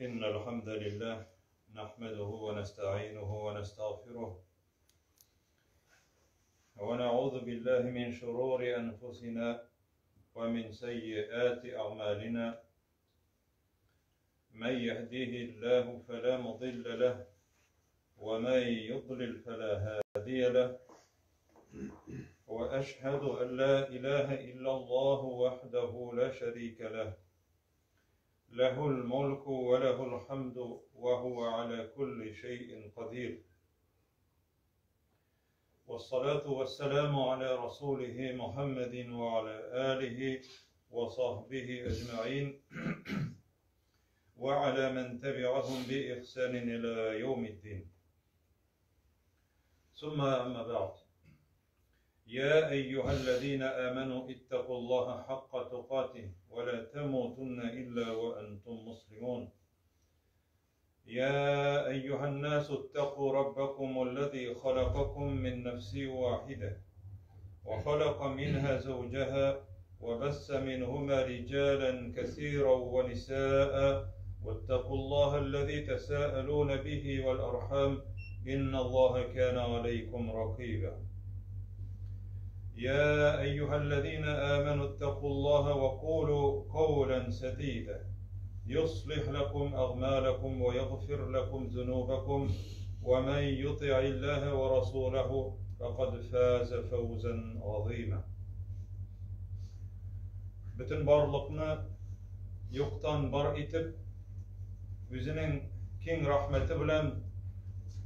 إن الحمد لله نحمده ونستعينه ونستغفره ونعوذ بالله من شرور أنفسنا ومن سيئات أعمالنا من يهديه الله فلا مضل له ومن يضلل فلا هادي له وأشهد أن لا إله إلا الله وحده لا شريك له له الملك وله الحمد وهو على كل شيء قدير والصلاة والسلام على رسوله محمد وعلى آله وصحبه أجمعين وعلى من تبعهم بإحسان إلى يوم الدين ثم أما بعد يا أيها الذين آمنوا اتقوا الله حق تقاته ولا تموتن إلا وأنتم مسلمون يا أيها الناس اتقوا ربكم الذي خلقكم من نفس واحدة وخلق منها زوجها وبث منهما رجالا كثيرا ونساء واتقوا الله الذي تساءلون به والأرحام إن الله كان عليكم رقيبا يا أيها الذين آمنوا اتقوا الله وقولوا قولا سديدا يصلح لكم أغمالكم ويغفر لكم ذنوبكم ومن يطع الله ورسوله فقد فاز فوزا عظيما Бөтен барлыкны юктан бар итеп, үзенең киң рәхмәте белән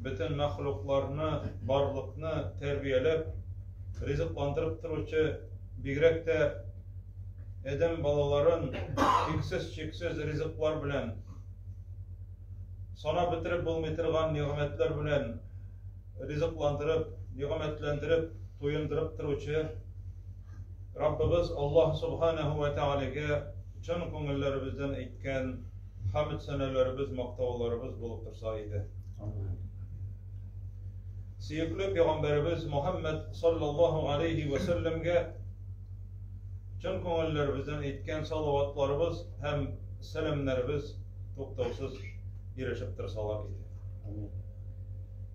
бөтен мәхлукларны, барлыкны тәрбияләп, ризыкландырып торучы, бигрәк тә адәм балаларын чиксез-чиксез ризыклар белән санап бетереп булмый торган нигъмәтләр белән ризыкландырып, нигъмәтләндереп, туендырып торучы Раббыбыз Аллаһ Субханаһу ва Тәгаләгә чын күңелләребездән әйткән хәмд сәнәләребез, мактауларыбыз булып торса иде. Сөекле пәйгамбәребез Мухаммад саллаллаһу алейхи ва сәлләмгә чын күңелләребездән әйткән салаватларыбыз һәм сәламнәребез туктаусыз ирешеп торсалар иде.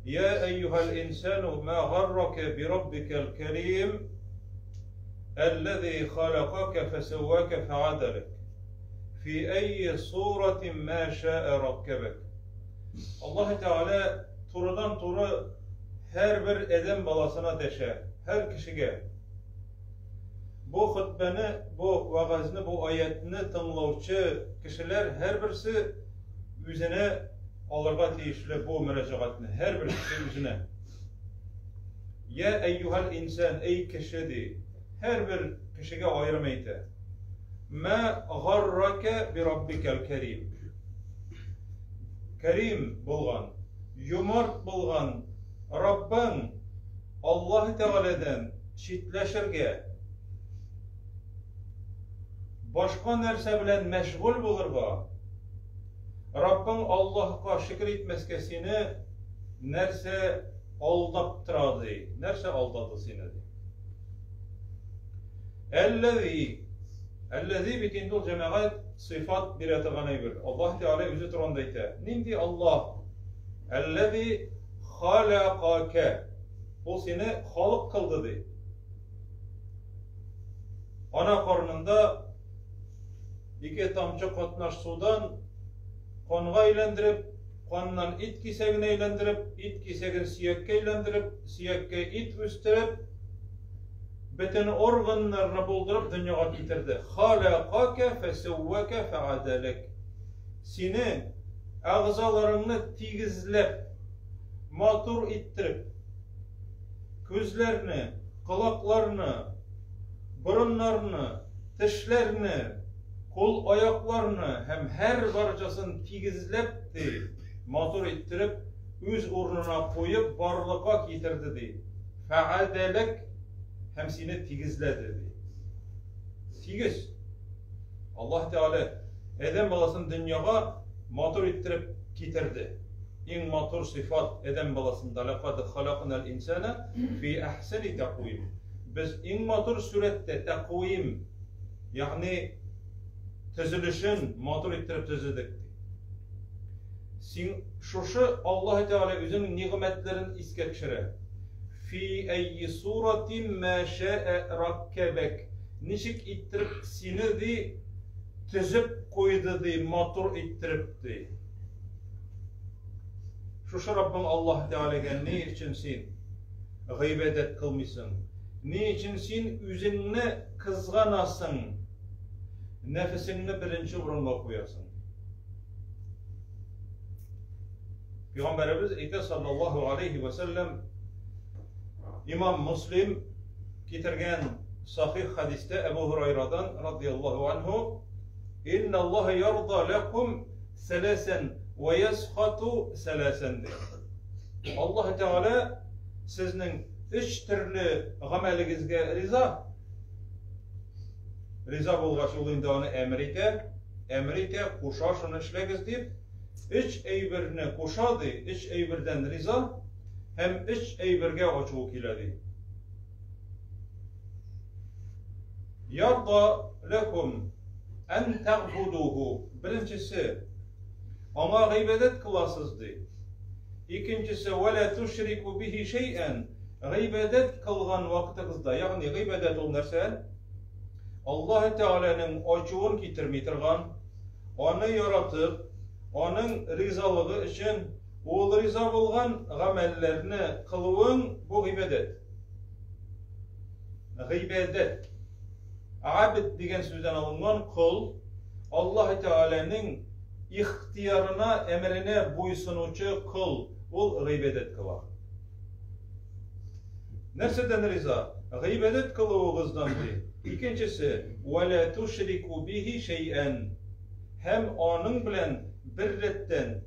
يا أيها الإنسان ما غرك بربك الكريم الذي خلقك فسواك فعدلك في أي صورة ما شاء ركبك Аллаһ Тәгалә турыдан туры һәрбер адәм баласына дәшә, һәр кешегә. Бу хөтбәне, бу вәгазьне, бу аятны тыңлаучы кешеләр һәрберсе үзенә алырга тиешле бу мөрәҗәгатьне, һәрбер кеше үзенә. Я әйюһәл инсан, эй кеше ди. Һәрбер кешегә аерым әйтә. Ма гаррака би раббикал карим. Карим булган, юмарт булган Раббың Аллаһ Тәгаләдән читләшергә, башка нәрсә белән мәшгуль булырга, Раббың Аллаһка шөкер итмәскә сине нәрсә алдап тора ди? Нәрсә алдады сине ди? Әлләзи Әлләзи бит инде ул җәмәгать сыйфат бирә торган әйбер. Аллаһ Тәгалә үзе турында әйтә. Нинди Аллаһ? Әлләзи халакака. Ул сине халык кылды ди. Ана карнында ике тамчы катнаш судан канга әйләндереп, каннан ит кисәгенә әйләндереп, ит кисәген сөяккә әйләндереп, сөяккә ит үстереп, бөтен органнарны булдырып дөньяга китерде. Халакака фәсәввака фәадалак. Сине әгъзаларыңны тигезләп, матур иттереп, күзләрне, колакларны, борыннарны, тешләрне, кул-аякларны һәм һәр барчасын тигезләп ди, матур иттереп, үз урынына куеп барлыкка китерде ди. Фәадәләк һәм сине тигезләде ди. Тигез. Аллаһ Тәгалә адәм баласын дөньяга матур иттереп китерде. Иң матур сыйфат адәм баласында ләкад халакнал инсана фи әхсәни тәквим. Без иң матур сурәттә тәквим, ягъни төзелешен матур иттереп төзедек ди. Син шушы Аллаһ Тәгалә үзенең нигъмәтләрен искә төшерә. Фи әйи суратин ма шәә раккабак. Ничек иттереп сине ди төзеп куйды ди, матур иттереп ди. Шушы Раббың Аллаһ Тәгаләгә ни өчен син гыйбадәт кылмыйсың? Ни өчен син үзеңне кызганасың? Нәфесеңне беренче урынга куясың. Пәйгамбәребез әйтә саллаллаһу алейхи ва сәлләм Имам Муслим китергән сахих хадистә Әбу Һурайрадан радияллаһу анһу Инна Аллаһ ярда лакум сәләсән ва ясхату сәләсән ди. Аллаһ Тәгалә сезнең өч төрле гамәлегезгә риза. Риза булгач, ул инде аны әмер итә, әмер итә, куша, шуны эшләгез дип. Өч әйберне куша ди, өч әйбердән риза һәм өч әйбергә ачуы килә ди. Ярда ләкум ән тәгъбудуху. Беренчесе, аңа гыйбадәт кыласыз ди. Икенчесе, вә лә тушрику бихи шәйән. Гыйбадәт кылган вакытыгызда, ягъни гыйбадәт ул нәрсә? Аллаһ Тәгаләнең ачуын китерми торган, аны яратып, аның ризалыгы өчен ул риза булган гамәлләрне кылуың бу гыйбадәт. Гыйбадәт. Абд дигән сүздән алынган кол, Аллаһ Тәгаләнең ихтыярына, әмеренә буйсынучы кол, ул гыйбадәт кыла. Нәрсәдән риза? Гыйбадәт кылуыгыздан ди. Икенчесе, вә лә тушрику бихи шәйән. Һәм аның белән бер рәттән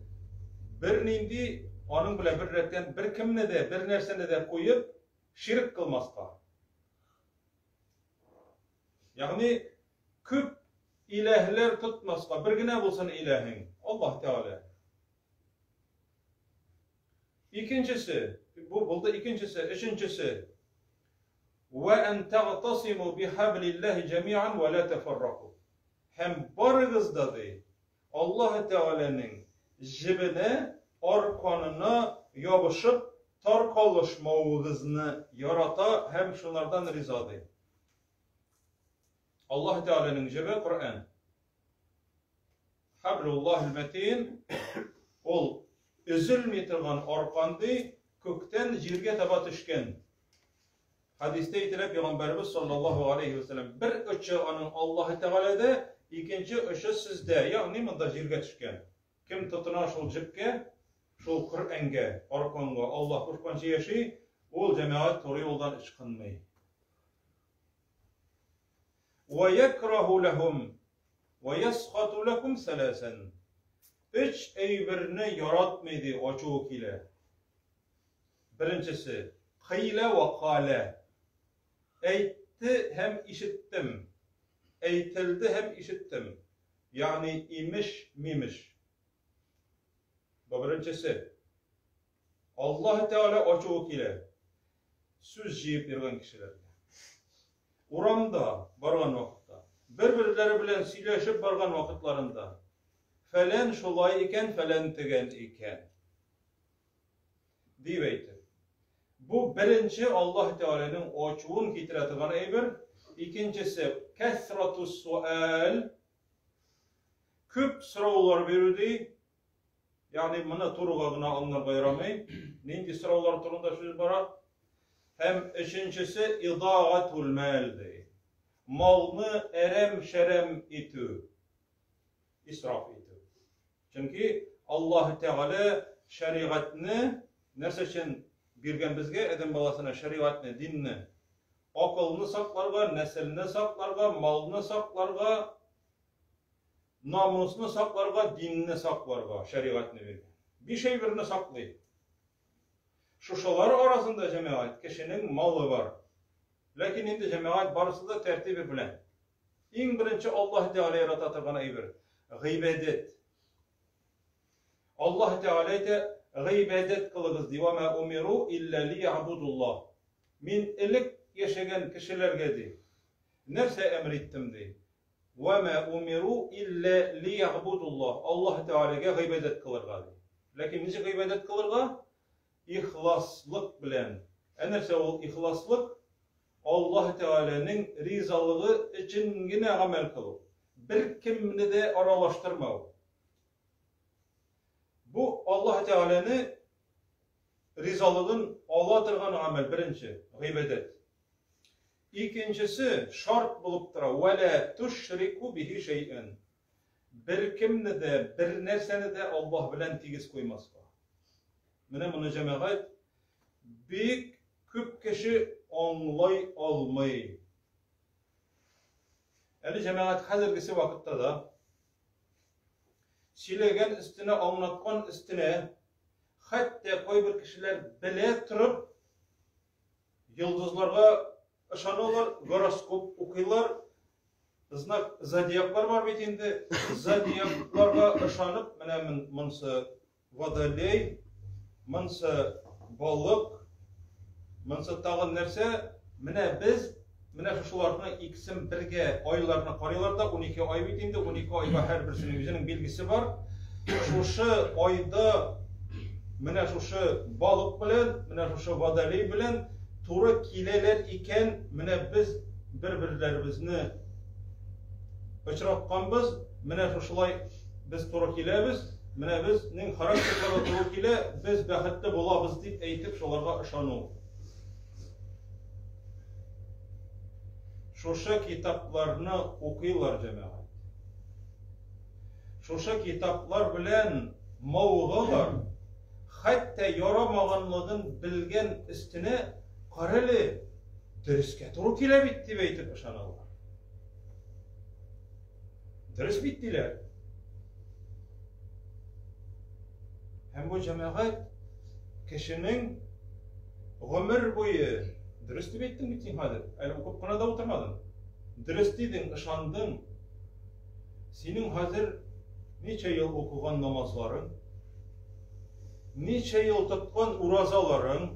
бернинди, аның белән бер рәттән беркемне дә, бер нәрсәне дә куеп, ширк кылмаска. Ягъни күп иләһләр тотмаска, бер генә булсын иләһең, Аллаһ Тәгалә. Икенчесе, бу булды икенчесе, өченчесе. Ва ан тагтасиму бихаблиллаһи җәмиан ва ла тафарраку. Һәм барыгыз да ди, Аллаһ Тәгаләнең җебенә, арканына ябышып таркалышмавыгызны ярата һәм шунардан риза ди. Аллаһ Тәгаләнең җебе Коръән. Хаблуллаһил мәтин ул өзелми торган аркан ди, күктән җиргә таба төшкән. Хәдистә әйтелә, Пәйгамбәребез саллаллаһу алейһи ва сәлләм, бер очы аның Аллаһы Тәгаләдә, икенче очы сездә, ягъни монда җиргә төшкән. Кем тотына шул җепкә, шул Коръәнгә, арканга, Аллаһ кушканча яши, ул җәмәгать туры юлдан ычкынмый. Ва якраһу ләһум ва ясхату ләкум сәләсән. Өч әйберне яратмый ди, ачуы килә. Беренчесе, кыйлә вә калә. Әйтте һәм ишеттем. Әйтелде һәм ишеттем. Ягъни имеш-мимеш. Бу беренчесе. Аллаһ Тәгалә ачуы килә. Сүз җыеп йөргән кешеләргә. Урамда барган вакытта, бер-берләре белән сөйләшеп барган вакытларында, фәлән шулай икән, фәлән тегән икән. Дип әйтеп. Бу беренче Аллаһ Тәгаләнең ачуын китерә торган әйбер. Икенчесе кәсратус суал. Күп сораулар бирү ди. Ягъни моны турыга гына аңларга ярамый. Нинди сораулар турында сүз бара? Һәм өченчесе идагатул мал ди. Малны әрәм-шәрәм итү, исраф итү. Чөнки Аллаһ Тәгалә шәригатьне нәрсә өчен биргән безгә, адәм баласына шәригатьне, динне? Акылны сакларга, нәселне сакларга, малны сакларга, намусны сакларга, динне сакларга шәригатьне биргән. Биш әйберне саклый. Шушылар арасында җәмәгать кешенең малы бар. Ләкин инде җәмәгать барысы да тәртибе белән. Иң беренче Аллаһ Тәгалә ярата торган әйбер гыйбадәт. Аллаһ Тәгалә әйтә, гыйбадәт кылыгыз ди. Ва ма умиру илля лиябудуллаһ. Мин элек яшәгән кешеләргә ди, нәрсә әмер иттем ди. Ва ма умиру илля лиябудуллаһ. Аллаһ Тәгаләгә гыйбадәт кылырга ди. Ләкин ничек гыйбадәт кылырга? Ихласлык белән. Ә нәрсә ул ихласлык? Аллаһ Тәгаләнең ризалыгы өчен генә гамәл кылу. Беркемне дә аралаштырмау. Бу Аллаһ Тәгаләне ризалыгын ала торган гамәл, беренче, гыйбадәт. Икенчесе шарт булып тора, вәлә тушрику бихи шәйән. Беркемне дә, бер нәрсәне дә Аллаһ белән тигез куймаска. Менә моны җәмәгать бик күп кеше аңлай алмый. Әле җәмәгать хәзергесе вакытта да сөйләгән өстенә, аңлаткан өстенә, хәтта кайбер кешеләр белә торып, йолдызларга ышаналар, гороскоп укыйлар, знак зодиаклар бар бит инде, зодиакларга ышанып, менә монсы водолей, монсы балык, монсы тагын нәрсә, менә без менә шушыларны икесен бергә айларны карыйлар да, 12 ай бит инде, 12 айга һәрберсенең үзенең билгесе бар. Шушы айда менә шушы балык белән, менә шушы водолей белән туры киләләр икән, менә без бер-берләребезне очратканбыз, менә шушылай без туры киләбез, менә безнең характерлары туры килә, без бәхетле булабыз дип әйтеп шуларга ышану. Шушы китапларны укыйлар җәмәгать. Шушы китаплар белән мавыгалар, хәтта ярамаганлыгын белгән өстенә, карале, дөрескә туры килә бит дип әйтеп ышаналар. Дөрес бит диләр. Һәм бу җәмәгать кешенең гомер буе дөрес дип әйттең бит син хәзер. Әле укып кына да утырмадың. Дөрес дидең, ышандың. Синең хәзер ничә ел укыган намазларың, ничә ел тоткан уразаларың,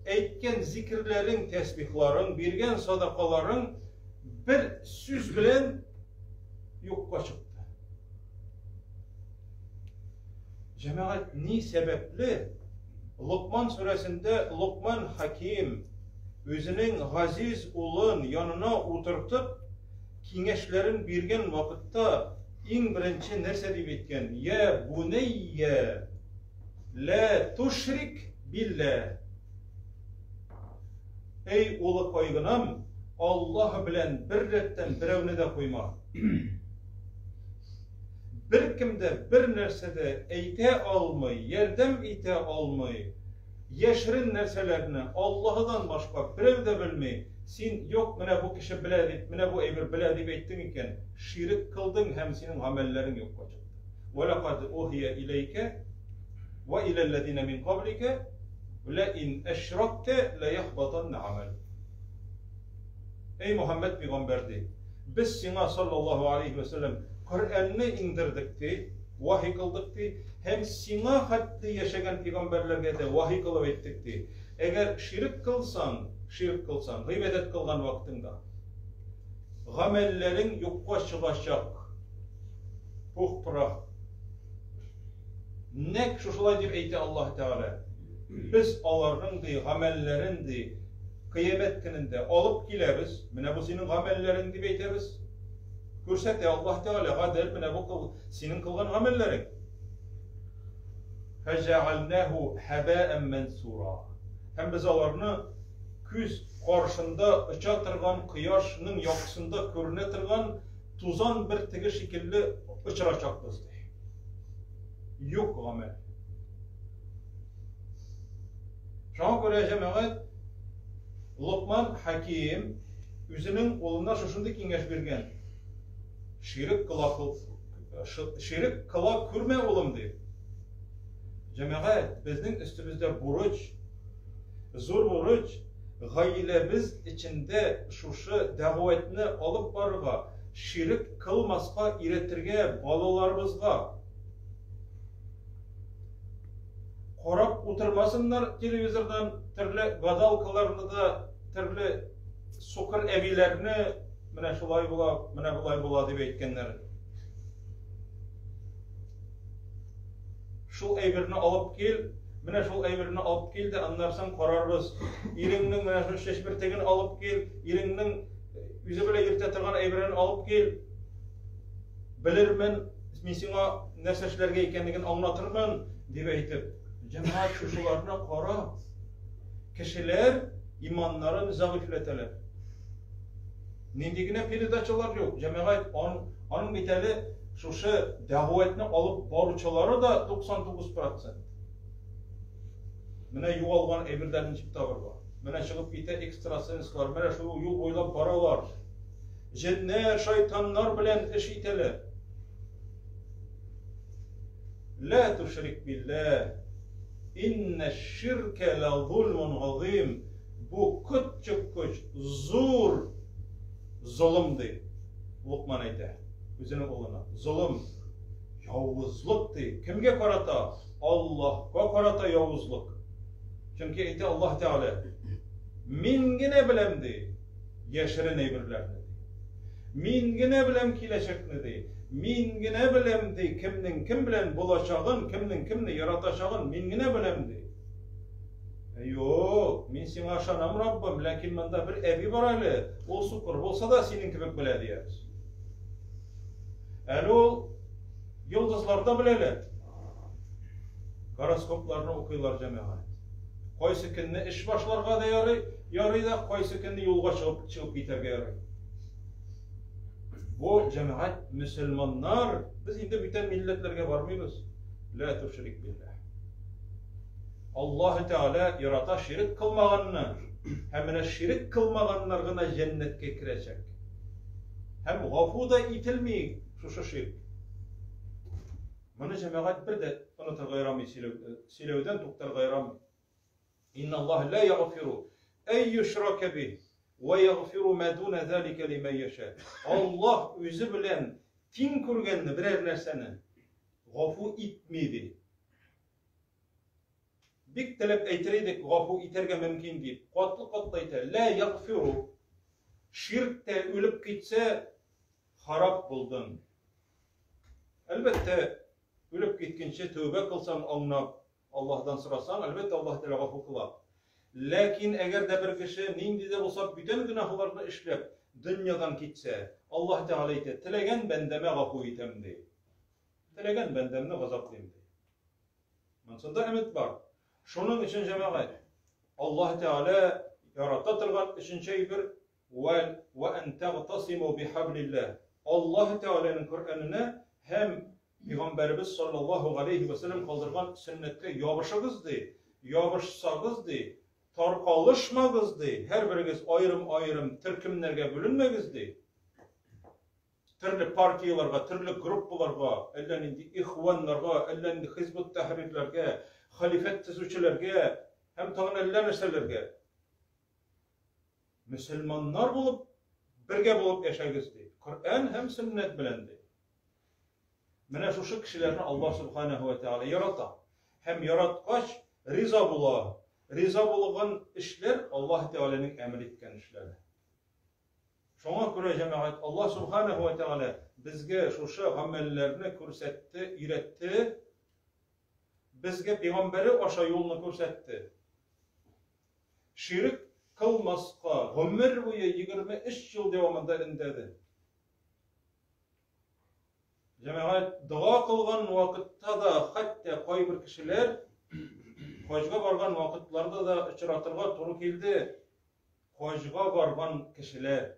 әйткән зикерләрең, тәсбихларың, биргән садакаларың бер сүз белән юкка чыкты. Җәмәгать ни сәбәпле Локман сүрәсендә Локман Хаким үзенең газиз улын янына утыртып, киңәшләрен биргән вакытта иң беренче нәрсә дип әйткән? Я бунәйя лә тушрик биллә. Эй, улыкайгынам, Аллаһ белән бер рәттән берәүне дә куйма. Беркем дә бер нәрсә дә әйтә алмый, ярдәм итә алмый. Яшерен нәрсәләрне Аллаһыдан башка берәү дә белми. Син, юк, менә бу кеше белә дип, менә бу әйбер белә дип әйттең икән, ширек кылдың һәм синең гамәлләрең юкка чыкты. Ва лакад ухия иләйкә ва иләлләзина мин каблика Лә ин әшрактә лә яхбатанна гамәлүк. Әй Мөхәммәд пәйгамбәр ди, без сиңа саллаллаһу алейхи вә сәлләм Коръәнне иңдердек ди, вахи кылдык ди, һәм сиңа хәтле яшәгән пәйгамбәрләргә дә вахи кылып әйттек ди. Әгәр ширек кылсаң, ширек кылсаң, гыйбадәт кылган вакытыңда, гамәлләрең юкка чыгачак. Пух-прах. Нәкъ шушылай дип әйтә Аллаһ Тәгалә. Без аларның ди гамәлләрен ди кыямәт көнендә алып киләбез. Менә бу синең гамәлләрең дип әйтәбез. Күрсәтә Аллаһ Тәгалә гадел, менә бу кыл, синең кылган гамәлләрең. Фәҗәгальнәһу хәбәән мансура. Һәм без аларны күз каршында оча торган кояшның яктысында күренә торган тузан бөртеге шикелле очырачакбыз ди. Юк гамәл. Шуңа күрә җәмәгать Локман Хаким үзенең улына шушындый киңәш биргән. Ширек кыла ширек кыла күрмә, улым, дип. Җәмәгать, безнең өстебездә бурыч, зур бурыч, гаиләбез эчендә шушы дәгъвәтне алып барырга, ширек кылмаска өйрәтергә балаларыбызга. Карап утырмасыннар телевизордан төрле гадалкаларны да, төрле сукыр әбиләрне, менә шулай була, менә болай була дип әйткәннәрен. Шул әйберне алып кил, менә шул әйберне алып кил дә, аннан соң карарбыз. Иреңнең менә шул чәч бөртеген алып кил, иреңнең үзе белән йөртә торган әйберен алып кил. Белермен, мин сиңа нәрсә эшләргә икәнлеген аңлатырмын, дип әйтеп. Җәмәгать шушыларны кара. Кешеләр иманнарын зәгыйфьләтәләр. Нинди генә передачалар юк. Җәмәгать аның бит әле шушы дәгъвәтне алып баручылары да 99%. Менә югалган әйберләрне ничек табырга? Менә чыгып китә экстрасенслар, менә шул юл буйлап баралар. Җеннәр, шайтаннар белән эш итәләр. Лә тушрик билләһ. Иннә ширкә лә зулмун газыйм. Бу котчыккыч зур золым ди. Лукман әйтә үзенең улына. Золым, явызлык ди. Кемгә карата? Аллаһка карата явызлык. Чөнки әйтә Аллаһ Тәгалә, мин генә беләм ди, яшерен әйберләрне. Мин генә беләм киләчәкне ди. Мин генә беләм ди, кемнең кем белән булачагын, кемнең кемне яратачагын мин генә беләм ди. Юк, мин сиңа ышанам, Раббым, ләкин монда бер әби бар әле, ул сукыр булса да синең кебек белә диябез. Әле ул йолдызлар да беләләр. Гороскопларны укыйлар җәмәгать. Кайсы көнне эш башларга да ярый, ярый да, кайсы көнне юлга чыгып чыгып китәргә ярый. Бу җәмәгать мөселманнар, без инде бүтән милләтләргә бармыйбыз. Ла тушрик билләһ. Аллаһ Тәгалә ярата ширек кылмаганны, һәм менә ширек кылмаганнар гына җәннәткә керәчәк. Һәм гафу да ителми шушы ширк. Моны җәмәгать бер дә онытырга ярамый, сөйләүдән туктарга ярамый. Инна Аллаһ ла ягъфиру әй юшрака бих ва ягъфиру ма дуна залика лиман яша. Аллаһ үзе белән тиң күргәнне берәр нәрсәне гафу итми ди. Бик теләп әйтер идек, гафу итәргә мөмкин дип. Катлы-катлы әйтә. Лә ягъфиру. Ширктә үлеп китсә, харап булдың. Әлбәттә, үлеп киткәнче тәүбә кылсаң, аңлап, Аллаһдан сорасаң, әлбәттә, Аллаһ Тәгалә гафу кыла. Ләкин әгәр дә бер кеше нинди дә булса бүтән гөнаһларны эшләп, дөньядан китсә, Аллаһ Тәгалә әйтә, теләгән бәндәмә гафу итәм, ди. Теләгән бәндәмне газаплыйм, ди. Монсында өмет бар. Шуның өчен җәмәгать, Аллаһ Тәгалә ярата торган өченче әйбер вәл ва ан тагтасиму бихаблиллаһ. Аллаһ Тәгаләнең Коръәненә һәм Пәйгамбәребез саллаллаһу галәйһи вә сәлләм калдырган сөннәткә ябышыгыз ди. Ябышсагыз ди, таркалышмагыз ди, һәрберегез аерым-аерым төркемнәргә бүленмәгез ди. Төрле партияләргә, төрле группаларга, әллә нинди ихваннарга, әллә нинди хизбут тәхрирләргә, халифәт төзүчеләргә һәм тагын әллә нәрсәләргә. Мөселманнар булып, бергә булып яшәгез ди. Коръән һәм сөннәт белән ди. Менә шушы кешеләрне Аллаһ субханаһу ва тааля ярата. Һәм яраткач, риза була. Риза булган эшләр Аллаһ Тәгаләнең әмер иткән эшләре. Шуңа күрә, җәмәгать, Аллаһ Субханаһу ва Тәгалә безгә шушы гамәлләрне күрсәтте, өйрәтте. Безгә пәйгамбәре аша юлны күрсәтте. Ширек кылмаска гомер буе 23 ел дәвамында өндәде. Җәмәгать, дога кылган вакытта да, хәтта кайбер кешеләр хаҗга барган вакытларда да очратырга туры килде. Хаҗга барган кешеләр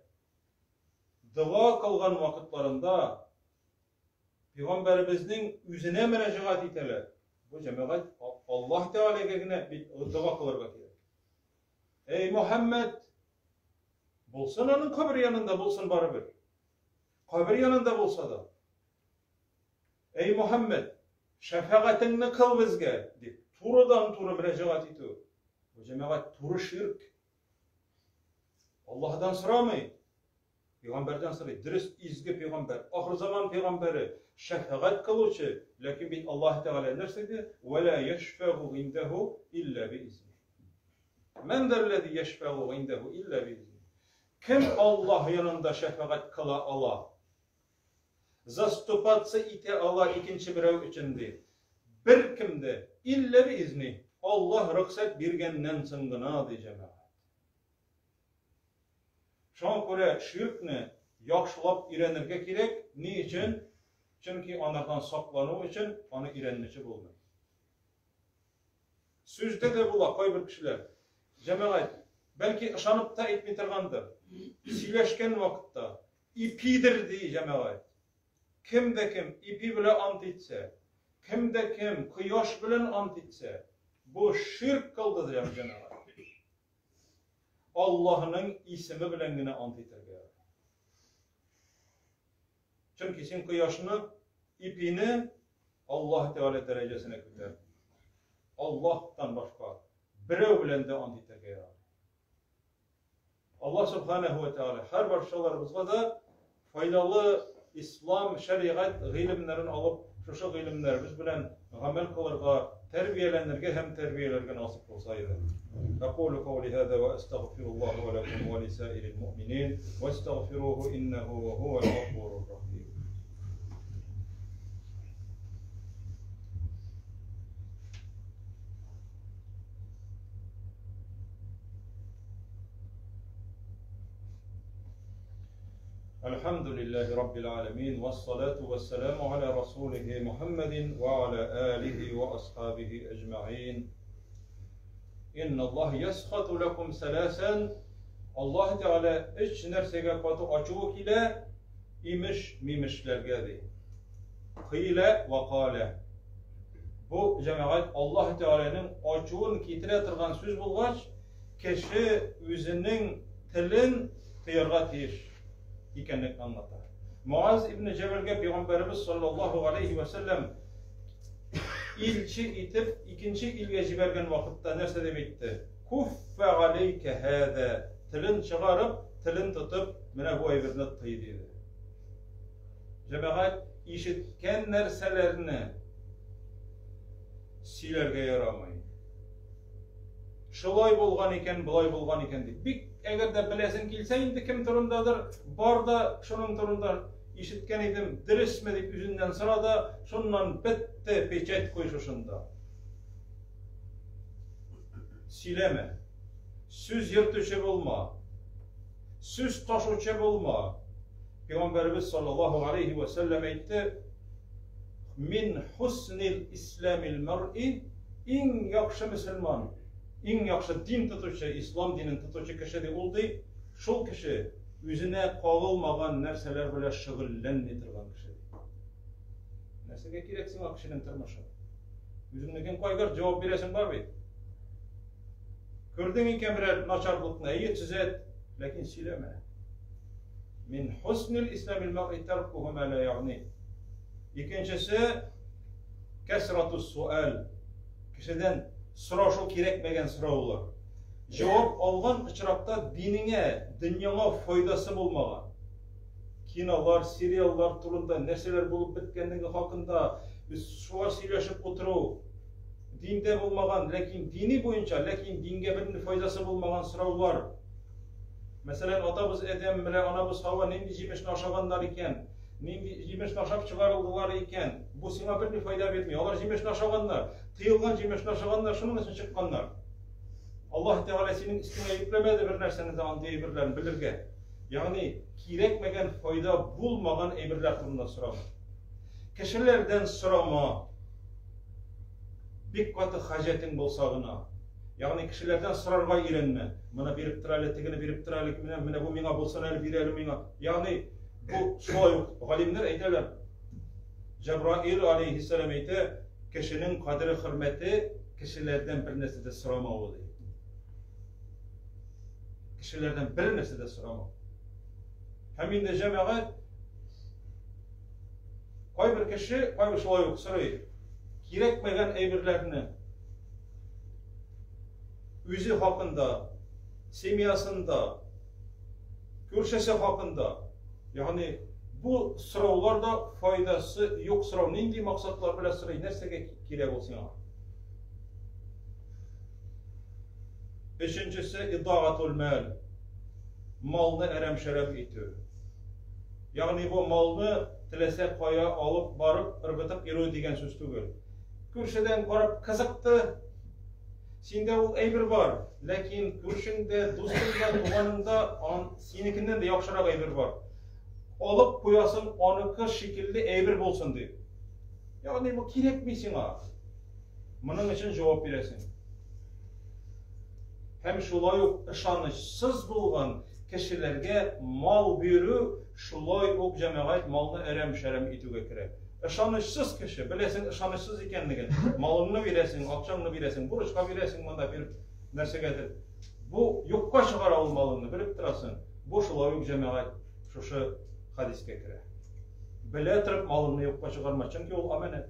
дога кылган вакытларында Пәйгамбәребезнең үзенә мөрәҗәгать итәләр. Бу җәмәгать Аллаһ Тәгаләгә генә бит дога кылырга кирәк. Эй Мөхәммәд, булсын аның кабер янында, булсын барыбер. Кабер янында булса да. Эй Мөхәммәд, шәфәгатеңне кыл безгә, дип турыдан-туры мөрәҗәгать итү. Бу җәмәгать туры ширк. Аллаһдан сорамый, пәйгамбәрдән сорый. Дөрес, изге пәйгамбәр, ахыр заман пәйгамбәре, шәфәгать кылучы, ләкин бит Аллаһ Тәгалә нәрсә диде? Ва ла яшфәгу индәһу илля биизни. Мән зәлләзи яшфәгу индәһу илля биизни. Кем Аллаһ янында шәфәгать кыла ала? Заступаться итә ала икенче берәү өчен ди. Беркем дә, иллә би-изни, Аллаһ рөхсәт биргәннән соң гына, ди җәмәгать. Шуңа күрә ширкне яхшылап өйрәнергә кирәк. Ни өчен? Чөнки анардан саклану өчен аны өйрәнмичә булмый. Сүздә дә була кайбер кешеләр. Җәмәгать, бәлки ышанып та әйтми торгандыр. Сөйләшкән вакытта ипидер ди җәмәгать. Кем дә кем ипи белән ант итсә, кем дә кем кояш белән ант итсә, бу ширк кылды ди җәмәгать. Аллаһының исеме белән генә ант итәргә ярый. Чөнки син кояшны, ипине Аллаһ Тәгалә дәрәҗәсенә күтәр. Аллаһтан башка берәү белән дә ант итәргә ярамый. Аллаһ Субханаһу ва Тәгалә һәр барчаларыбызга да файдалы ислам, шәригать гыйлемнәрен алып, шушы гыйлемнәребез белән гамәл кылырга, тәрбияләнергә һәм тәрбияләргә насыйп кылса иде. أقول قولي هذا وأستغفر الله ولكم ولسائر المؤمنين واستغفروه إنه هو الغفور الرحيم. الحمد لله رب العالمين والصلاة والسلام على رسوله محمد وعلى آله وأصحابه أجمعين إن الله يسخط لكم ثلاثا Аллаһ Тәгалә өч нәрсәгә каты ачуы килә, имеш-мимешләргә ди. Кыйлә вә калә. Бу җәмәгать Аллаһ Тәгаләнең ачуын китерә торган сүз булгач, кеше үзенең телен тыярга тиеш икәнлекне аңлата. Муаз ибн Җәбәлгә пәйгамбәребез саллаллаһу алейхи ва сәлләм илче итеп икенче илгә җибәргән вакытта нәрсә дип әйтте? Куффа алейка һәзә. Телен чыгарып, телен тотып, менә бу әйберне тый диде. Җәмәгать ишеткән нәрсәләрне сөйләргә ярамый. Шулай булган икән, болай булган икән дип. Бик әгәр дә беләсең килсә инде кем турындадыр, бар да шуның турында ишеткән идем, дөресме дип үзеннән сора да, шуннан бетте, печать куй шушында. Сөйләмә. Сүз йөртүче булма. Сүз ташучы булма. Пәйгамбәребез саллаллаһу алейхи ва сәлләм әйтте: Мин хуснил исламил мар'i иң яхшы мөселман, иң яхшы дин тотучы, ислам динен тотучы кеше ди ул ди, шул кеше үзенә кагылмаган нәрсәләр белән шөгыльләнми торган кеше ди. Нәрсәгә кирәк сиңа кешенең тормышы? Үзеңнекен кайгырт, җавап бирәсең бар бит. Күрдең икән берәр начарлыкны, әйе, төзәт, ләкин сөйләмә. Мин хуснил исламил мар'i таркуху ма ла ягъни. Икенчесе кәсрату суал. Кешедән сорашу кирәкмәгән сораулар. Җавап алган очракта динеңә, дөньяңа файдасы булмаган. Кинолар, сериаллар турында нәрсәләр булып беткәнлеге хакында без шулар сөйләшеп утыру диндә булмаган, ләкин дини буенча, ләкин дингә бернинди файдасы булмаган сораулар. Мәсәлән, атабыз Адәм белән анабыз Хава нинди җимешне ашаганнар икән? Нинди җимешне ашап чыгарылдылар икән? Бу сиңа берни файда бирми. Алар җимешне ашаганнар, тыелган җимешне ашаганнар, шуның өчен чыкканнар. Аллаһ Тәгалә синең өстеңә йөкләмәде бер нәрсәне дә андый әйберләрне белергә. Ягъни кирәкмәгән файда булмаган әйберләр турында сорама. Кешеләрдән сорама. Бик каты хаҗәтең булса гына. Ягъни кешеләрдән сорарга өйрәнмә. Моны биреп тор әле, тегене биреп тор әле, менә, менә бу миңа булсын әле, бир әле миңа. Ягъни бу шулай ук галимнәр әйтәләр. Җәбраил алейһиссәлам әйтә, кешенең кадере хөрмәте кешеләрдән бер нәрсә дә сорамавы ди. Кешеләрдән бер нәрсә дә сорамау. Һәм инде җәмәгать кайбер кеше, кайбер шулай ук сорый. Кирәкмәгән әйберләрне үзе хакында, семьясында, күршесе хакында, ягъни бу сораулар да файдасы юк сорау. Нинди максатлар белән сорый, нәрсәгә кирәк ул сиңа? Өченчесе идагатул мәл. Малны әрәм-шәрәм итү. Ягъни бу малны теләсә кая алып барып ыргытып йөрү дигән сүз түгел. Күршедән карап кызыкты. Синдә ул әйбер бар, ләкин күршеңдә, дустыңда, туганыңда ан, синекеннән дә яхшырак әйбер бар. Алып куясың аныкы шикелле әйбер булсын дип. Ягъни бу кирәкми сиңа. Моның өчен җавап бирәсең. Һәм шулай ук ышанычсыз булган кешеләргә мал бирү шулай ук җәмәгать малны әрәм-шәрәм итүгә керә. Ышанычсыз кеше, беләсең ышанычсыз икәнлеген, малыңны бирәсең, акчаңны бирәсең, бурычка бирәсең монда биреп нәрсәгәдер. Бу юкка чыгара ул малыңны, белеп торасың. Бу шулай ук җәмәгать шушы хәдискә керә. Белә торып малыңны юкка чыгарма, чөнки ул аманәт.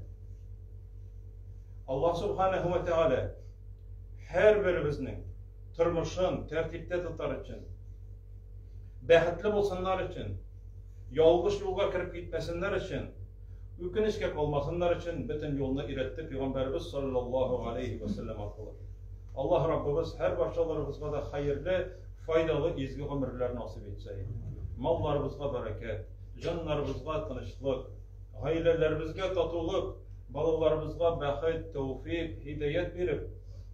Аллаһ субханаһу ва тааля һәрберебезнең тормышын тәртиптә тотар өчен, бәхетле булсыннар өчен, ялгыш юлга кереп китмәсеннәр өчен, үкенечкә калмасыннар өчен бөтен юлны өйрәтте Пәйгамбәребез саллаллаһу алейхи ва сәлләм аркылы. Аллаһ Раббыбыз һәр барчаларыбызга да хәерле, файдалы изге гомерләр насыйп итсә иде. Малларыбызга бәрәкәт, җаннарыбызга тынычлык, гаиләләребезгә татулык, балаларыбызга бәхет, тәүфик, һидаять биреп,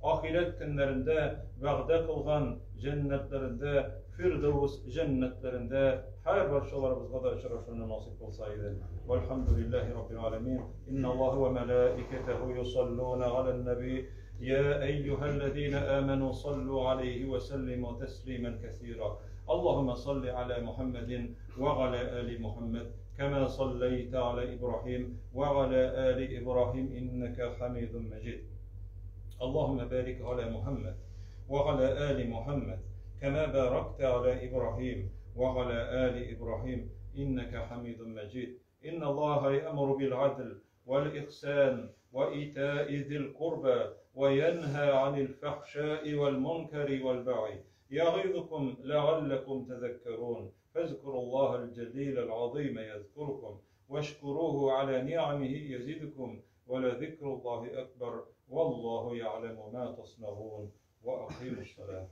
ахирәт көннәрендә вәгъдә кылган җәннәтләрендә, Фирдәүс җәннәтләрендә һәр барчаларыбызга да очрашуны насыйп кылса иде. Вальхамдулиллаһи раббил аләмин. Инналлаһа ва мәлаикатаһу юсаллуна галән наби. Я әйюһәлләзина аману саллу алейһи ва сәллиму тәслиман кәсира. Аллаһумма салли аля Мухаммадин ва аля али Мухаммад. كما صليت على إبراهيم وعلى آل إبراهيم إنك حميد مجيد اللهم بارك على محمد وعلى آل محمد كما باركت على إبراهيم وعلى آل إبراهيم إنك حميد مجيد إن الله يأمر بالعدل والإحسان وإيتاء ذي القربى وينهى عن الفحشاء والمنكر والبغي يعظكم لعلكم تذكرون فاذكروا الله الجليل العظيم يذكركم واشكروه على نعمه يزدكم ولذكر الله أكبر والله يعلم ما تصنعون وأقيموا الصلاة.